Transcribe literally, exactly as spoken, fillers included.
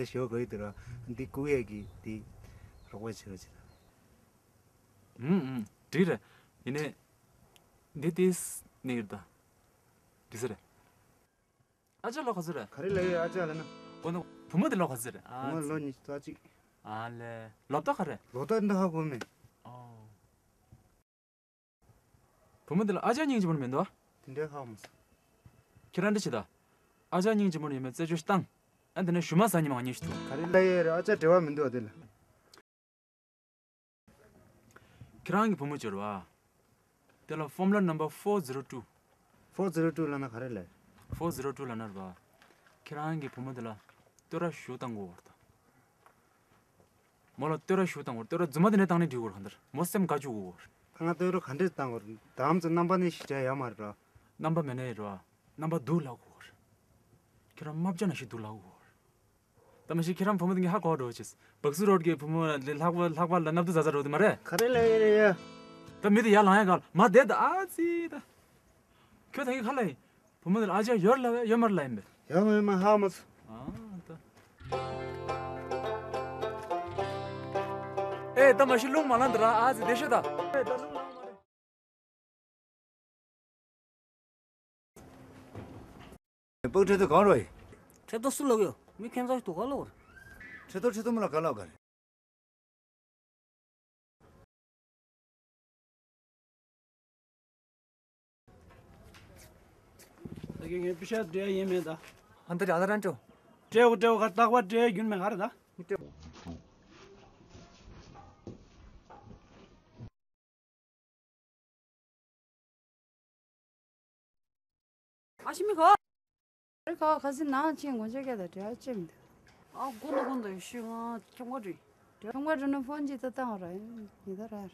ཞོ་གོ་ཡི་དེ་ར། འདི་ཀུ་ཡེ་གི་དེ་རོགས་པ་བྱེད་རོགས་བྱེད། ཨུམ་ཨུམ། འགྲིག་རེད། ཡིན་ནའི། འདི་ཏིས་ནི་ཡོད་ད། འགྲིག་ས་རེད། ཨ་ཅག་ལོ་ག་ཚོད་རེད། ག་རེ་ལབ་ཡོད། ཨ་ཅག་ལབ་ན། འོ་ན་བུ་མོ་དེ་ལོ་ག་ཚོད་རེད། ཨ་བུ་མོ་ལོ་ཉི་ཤུ་རྩ་གཅིག་ཨ་ལེ། ལོ་ཏོག་ག་རེ། ལོ་ཏོག་འདི་ཧ་གོ་མེད། ཨོ། བུ་མོ་དེ་ལ་ཨ་ཅག་སྙིང་རྗེ་མོ་མི་འདུག་དེ་འདྲའི་ཧ་གོ་མ་སོང་། ཁྱེད་རང་འདྲི་བྱེད་ད། ཨ་ཅག་སྙིང་རྗེ་མོ་ཡིན་མེད་རྩད་གཅོད་ཞིག་བཏང་། ཨ་འདི་ནས་ཞུ་མ་ཟ་ཉི་མ་ང་གཉིས་ཤིག་ཐུག་ག་རེ་ལབ་ཡོད་རེད། ཨ་ཅག་འབྲེལ་བ་མི་འདུག་དེ་ལ། ཁྱེད་རང་གི་བུ་མོ་འབྱོར་བ། དེ་ལ་formula number four zero two། four zero two ལབ་ན་ག་རེ་ལབ། four zero two ལབ་ན་རེད་པ། ཁྱེད་རང་གི་བུ་མོ་དེ་ལ་བསྟོད་ར་ཞུ་བཏང་དགོས་པ་རེད་ད། མོ་ལ་བསྟོད་ར་ཞུ་བཏང་དགོས། བསྟོད་ར་རྫུན་མ་དེ་ནས་བཏང་ནས་འགྲིག་གོ་རེད། གང་ལྟར་མོ་སེམས་དགའ་བཅུག་དགོས་རེད། ད་ང་བསྟོད་ར་ག་འདྲས་བཏང་དགོས་རེད། ད་ཨམ་ཙི་རྣམ་པ་ནས་ཞིག་བྱ་ཡ་མ་རེད་པ། རྣམ་པ་མེད་ནའི་རེད་པ། རྣམ་པ་སྡུག་ལབ་དགོས་རེད། ཁྱེད་རང་རྨ་བྱ་ནང་བཞིན་སྡུག་ལབ་དགོས་རེད། ད་མ་གཞི་ཁྱེད་རང་བུ་མོ་དེ་ངས་ཧ་གོ་འགྲོ་ཆེས། བག་སུ་རོད་ཀྱི་བུ་མོ་ལ་ལྷག་པ་ལྷག་པ་ལ་སྣབས་དུ་ཟ་ཟ་རོ་དེ་མ་རེད། ག་རེ་ལབ་ཡོད་རེད་ཡ། ད་མི་དེ་ཡར་ལངས་ཡ་ག་ལ་མ་བསྡད་ད་ཨ་ཙི་ད། ཁྱོད་ད་གིན་ཁ་ལ་ཡིན། བུ་མོ་དེ་ལ་ཨ་ཅག་ཡོད་ལབ་ཡོད་མ་རེད་ལབ་ཡིན་པས། ཡོད་མ་ཡོད་མ་ཧ་མ་སོང་། ཨ་ད། ཨེ་ད་མ་གཞི་རླུང་མ་ལངས་ད་ར་ཨ་ཙི་བསྡད་ཤོག་ད། ཨེ་ད་རླུང་ལངས་མ་རེད། པགས་ཁྲེ་ཏོ་གང་རོ་ཡི། ཁྲེ་ཏོ་སུ་ལོག་ཡོད། མི་ཁྱད་མཚར་ཞིག་འདུག་ག་ལོག་རེད། ཁྲེ་ཏོ་ཁྲེ་ཏོ་མོ་ལ་ག་ལོག་ག་རེད། ད་གིན་ངས་པི་ཤ་སྤྲད་ཡིན་མེད་ད། ཧན་ད་ར་ལ་རན་ཅོ། སྤྲད་འོ་སྤྲད་འོ་ག་རྟག་པར་སྤྲད་རྒྱུན་མེད་ག་རེད་ད། ཨ་ཤི་མི་ག་རེ་ག་ཁ་སི་ནང་ཆེན་ངོ་ཅག་ག་ད་འབྲེལ་བ་ཅེ་མི་འདུག་ཨ་ཀུན་ཏུ་ཀུན་ཏུ་ཤི་ང་ཁྱོང་ག་འདྲི། ཁྱོང་ག་འདྲི་ན་ཕོན་ཅིག་ད་བཏང་བ་ར་ཡིན་ད་ར།